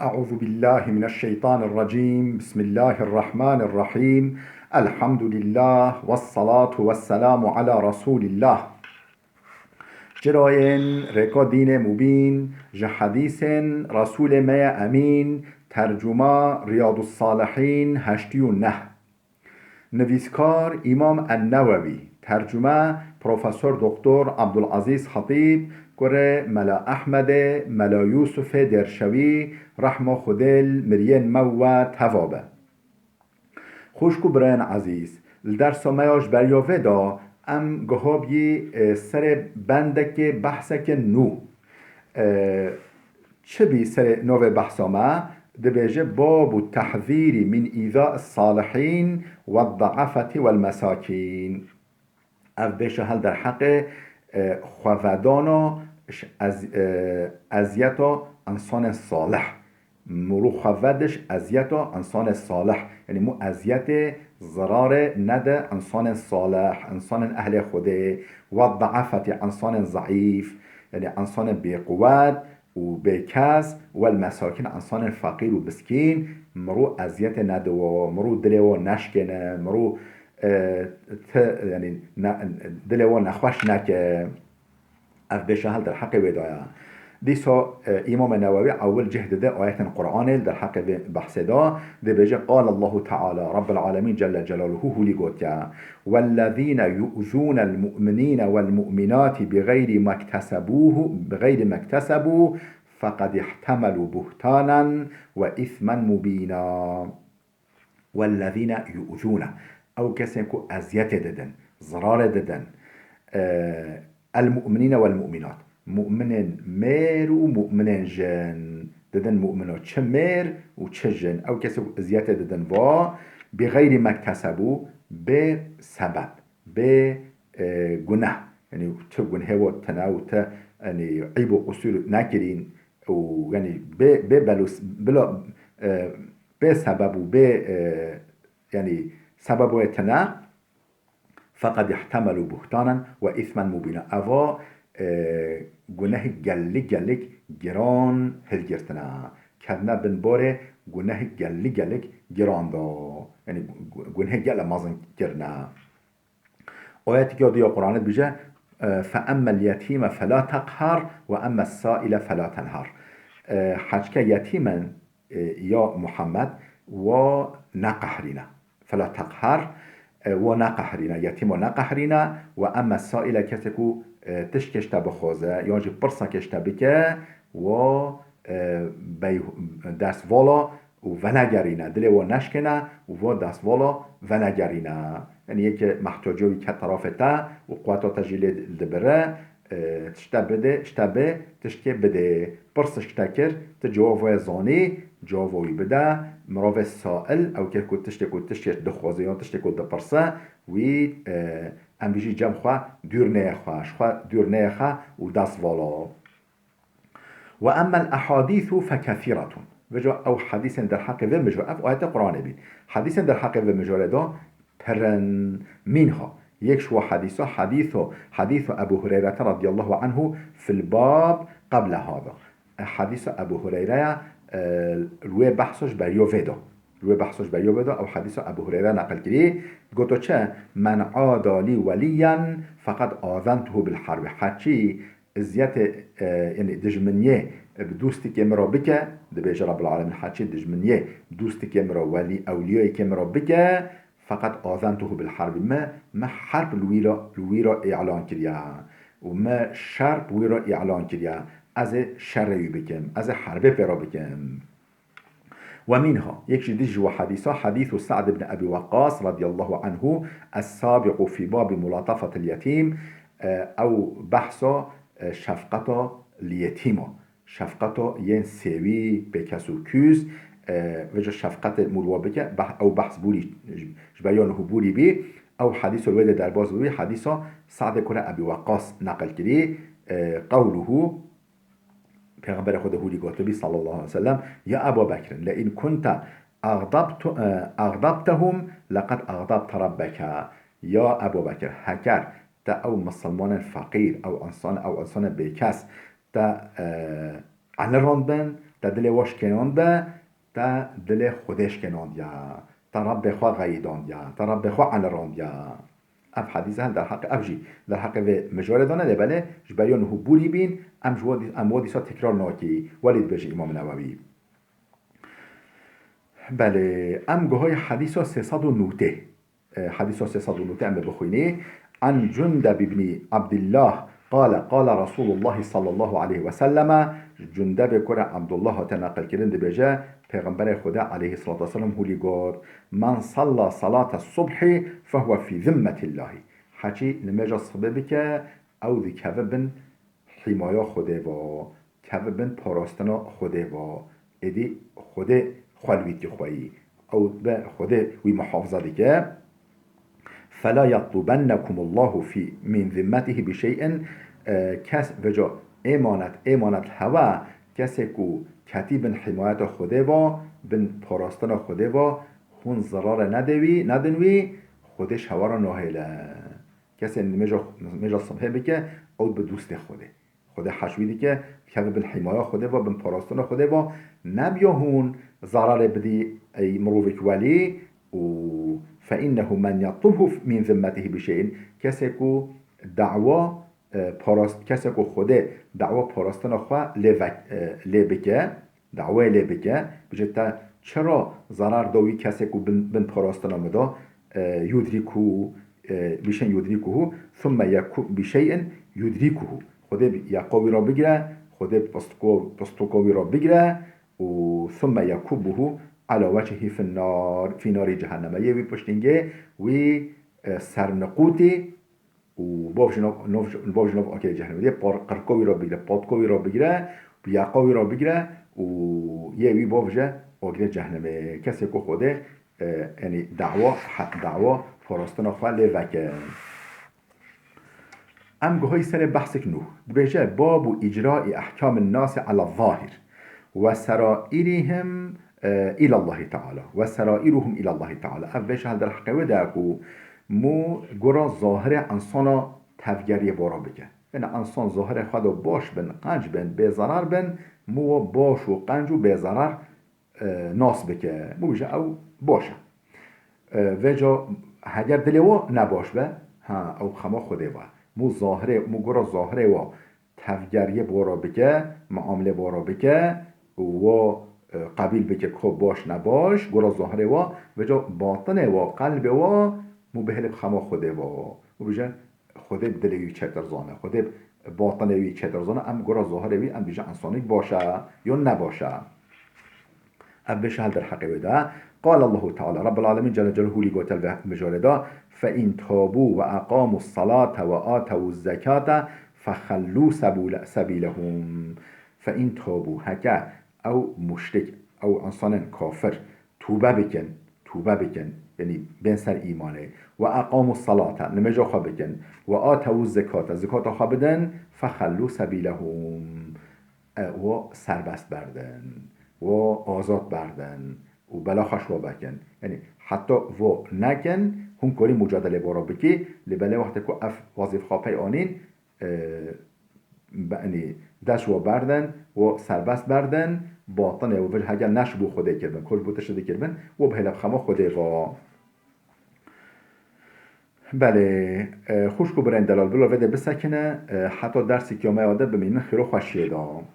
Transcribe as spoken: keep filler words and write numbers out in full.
أعوذ بالله من الشيطان الرجيم. بسم الله الرحمن الرحيم. الحمد لله والصلاة والسلام على رسول الله. Çirayên rêka dînê mubîn, ji hedîsên Resûlê me ye Emîn, tercuma Riyadus Salihîn heştî û neh. Nivîskar Îmam En-Newewî, tercume Profesor Doktor Abdulazîz Xetîb, kurê Mela Ehmedê, Mela Yûsufê Dêrşewî, rehma Xwedê li miriyên me we teva be. Xwişk û birayên ezîz, li dersa me ya ji beriya vê de em gihabiyî, e, serê bendekê, behsekê nû. E, Çi bî serê navê behsa me? Dibêje: "Babu tehzîrî min îzâ salihîn ve daafetî vel mesakîn." Ev bêşa hel derheqê, e, xwevedana ji ez-, e, eziyeta insanên salih. Mirû xwevediş eziyeta insanê salih. Yanî mû eziyetê, zirarê nede insanên salih, insanên ehlê Xwedê, ve daafetî insanên zeîf, yanî insanên bêquwet û bêkes, wel mesakîn, insanên feqîr û biskîn, mirû eziyetê nediwo, mirû dilê wo neşkêne, mirû, e, ti, yanî ne, dilê wo nexweş neke. Ev bêşa hel derheqê wê de ye. Dîsa, e, Îmamê Newewî ewil cih dide ayetên Qur'anê li derheqê vê behsê de, dibêje: "Qal Allahu Teala, Rabbul Alemîn Celle Celaluhu hûlî gotiye: Wellezîne yu'zûnel mu'minîne vel mu'minâti bi xeyrî mektesebûhu, bi xeyrî mektesebû, feqed ihtemelû buhtanen ve îsmen mubîna." Wellezîne yu'zûne. Ew kesên ku eziyetê didin, zirarê didin. E, el mu'minîne vel mu'minat. Mu'minên mêr û mu'minên jin. Didin mu'mino çi mêr û çi jin. Ew kesê ku eziyetê didin va, bi xeyrî mektesebû, bê sebeb, bê, e, guneh. Yanî ti gunhê wo tine û ti, yanî, eyb û qusûr nekirîn û, yanî, bê, bê belûs-, bila, e, bê sebeb û bê, e, yanî, sebebo ye tine, feqed ihtemelû buhtanen ve îsmen mubîna. Eva, e, gunehê gelî gelîk giran hilgirtine. Ketine bin borê gunehê gelî gelîk giran de. Yanî, gu-, gunehê gelê mezin kirine. Ayetekî ya dî ya Qur'anê dibêje, e, "Fe emmel yetîme fela teqher ve emmes saile fela tenher." E, heçke yetîmen, e, ya Muhammed, wa neqehrîne. Fela teqher, e, wa neqehrîne, yetîma neqehrîne, ve emmes saile, kesê ku, e, tiştkê ji te bixwaze, yan jî pirsekê ji te bike, wa, e, bey-, destvala û venegerîne, dilê wan neşkêne û va destvala venegerîne. Yanî yekê mehtoca wî ket terafê te û quweta te jî lê dibire, e, tişte bidê, tişte bê, tiştkê bidê. Pirsiş te kir, tu cewab wê zanî, cewaba wî bide. Mirovê sail, ew kir ku tiştê ku tiştê dixwaze yan tiştê ku dipirse, wî, e, em bijî cem xwe dûr neyê xwe, ji xwe dûr neyê xwe û destvala. Ve emmel ehadîsu fekesîretun. Vêca ew hedîsên derheqê vê mijare, ev ayetê Qur'anê bî. Hedîsên derheqê vê mijarê de pir in. Mînha, yek ji we hedîsa, hedîso, hedîso Ebu Hureyrete radiyallahu anhu fil bab qeble hada. E, hedîsa Ebu Hureyre ye, e, li wê behsa ji beriya vê de. Li wê behsa ji beriya vê de ew hedîsa Ebu Hureyre neqil kirî. Goto çi? "Men ada lî welîyen feqed azentuhu bil harbi." Heçî eziyetê, e, yanî dijminiyê bi dostekê min re bike, dibêje Rabbul Alemin, heçî dijminiyê dostekê min re, welî ewliyayekê min re bike, feqet azentuhu bil harbi, me, me herb li wî re, li wî re îlan kiriye û me şer bi wî re îlan kiriye, ez ê şerê wî bikim, ez ê herbê pê re bikim. Ve mînha, yek ji dî ji we hedîsa, hedîsu Sa'd ibn Ebî Weqqas radiyallahu anhu, Es-sabiqu fî babî mulatafetil yetîm, e, ew behsa, e, şefqeta li yetîma, şefqeta yên sêwî, bêkes û kûz, e, vêca şefqetê mûr wa bike, beh-, ew behs bûrî, ji beriya niho bûrî bî, ew hedîsa wê de derbas bûbî, hedîsa Sa'dê kura Ebî Weqqas neqil kirî, e, qewluhu, Pêxemberê Xwedê hûrî gotibî, sallallahu aleyhi ve sellem, "Ya Eba Bekrin, le in kunte axdabtu-, e, axdabtehum, leqed axdabte Rabbeke." Ya Eba Bekir, heker te ew misilmanên feqîr, ew insan, ew insanên bêkes te, e, anirandbin, Te dilê wa şikênandibe, te dilê Xwedê şikênandiya. Te Rebbê xwe xeyidandiya. Te Rebbê xwe elirandiya. Ev hedîs hel derheqê, ev jî derheqê vê mijarê de ne, lê belê ji beriya niho bûrî bîn, em ji wa dî-, em wa dîsa tekrar nakî. Welê dibêje Îmam Newewî. Belê, em guhayê hedîsa sê sed û notê. E, hedîsa sê sed û notê em ê bixwînî. An Cundeb ibnî Abdillah qale, qale Resulullah sallallahu aleyhi ve selleme, Cundebê kurê Abdullah hate neqilkirin, dibêje, Pêxemberê Xwedê aleyhissalatu vesselam hûlî got, "Men salla salate subhî fehuve fî zimmetillahî." Heçî nimêja sibê bike, ew dikeve bin hîmaya Xwedê ve, keve bin parastina Xwedê ve. Êdî Xwedê xwe li wî tî xweyî. Ew be Xwedê wî muhafaza dike. "Fela yatlubennekumullahu fî min zimmetihî bi şey'in." E, kes veca êmanet, êmanet hewe, kesê ku ketî bin hîmayeta Xwedê ve, bin parastina Xwedê ve, hûn zirare nedê wî, nedin wî, Xwedê ji hewe re nahêle. Kesê nimêja, nimêja sibhê bike, ew bi dostê Xwedê. Xwedê heş wî dike, dikeve bin hîmaya Xwedê ve, bin parastina Xwedê ve, nebiya hûn zararê bidî ey mirovek welî û fe innehu men yatlubhu min zimmetihî bi şey'in. Kesê ku dawa, e, parast-, kesê ku Xwedê dawa parastina xwe lê vek-, e, lê bike, dawayê lê bike, bije te çira zarar da wî kesê ku bin, bin parastina min da, e, yudrîkuhu, e, bi şey'in yudrîkuhu, thumme yeku-, bi şey'in yudrîkuhu. Xwedê bi-, yeqa wî re bigire, Xwedê pistiko-, pistoka wî re bigire û thumme yekubbuhu ala wechihî fin nar, fî narî cehenneme. Yê wî piştîngê wî, e, serniqûtî û bavjî nav, nav, bavjî nav agirê cehennemê. Dê par-, qirka wî re bigire, patka wî re bigire, bi yeqa wî re bigire û yê wî bavje agirê cehennemê. Kesê ku Xwedê, e, yanî dawa, he-, dawa parastina xwe lê veke. Em guhayî serê behsek nû. Dibêje, "Babu îcraî ehkamin nasi ala zahir ve serairihim, e, îlallahi teala. Ve serairuhum îlallahi teala." Ev vêşa hel derheqê wê de ye ku mû gura zahirê insana tevgeriyê bora bike. Yanî insan zahirê xwe de baş bin, qenc bin, bêzarar bin, mû wa baş û qenc û bêzarar, e, nas bike. Mû bije ew baş e. E, vêca heger dilê wa nebaş be, ha, ew xema Xwedê ve. Mû zahirê, mû gura zahirê wa tevgeriyê bora bike, muamlê bora bike û wa, e, qebîl bike ko baş nebaş, gura zahirê wa, vêca batinê wa, qelbê wa, mû bihêle bi xema Xwedê ve. Mû bije, Xwedê dilê wî çêtir zane, Xwedê batinê wî çêtir zane, em gura zahirê wî, em bije insanîk baş e, yon nebaş e. Ev vêşa hel derheqê wê de. Qal Allahu Teala, Rabbul Alemin Celle Celaluhu lî gotel ve mijarê de, "Fe in tabu ve aqamu salate ve atewu zekate fexellu sebule-, sebilehum." Fe in tabu, heke ew muşrik, ew insanên kafir, tûbe bikin, tûbe bikin, yanî bên ser îmanê. Ve aqamu salate, nimêja xwe bikin. Ve atewu zekate, zekata xwe bidin, fexellu sebilehum. E, wa serbest berdin, wa azad berdin û bela xwe şwa bekin. Yanî heta wa nekin, hûn korî mucadelê bora bikî, lê belê wextê ku ev wezîf xwe pey anîn, e, be-, yanî dest wa berdin, wa serbest berdin, batinê û vir hege neş bû Xwedê kirbin, koç bû tişt dikirbin, wa bihêle bi xema Xwedê va. Belê, e, xwişk û birên delal, bila vê de bisekine, e, heta dersê kiyameya de bimînin xêro xweşiyê de.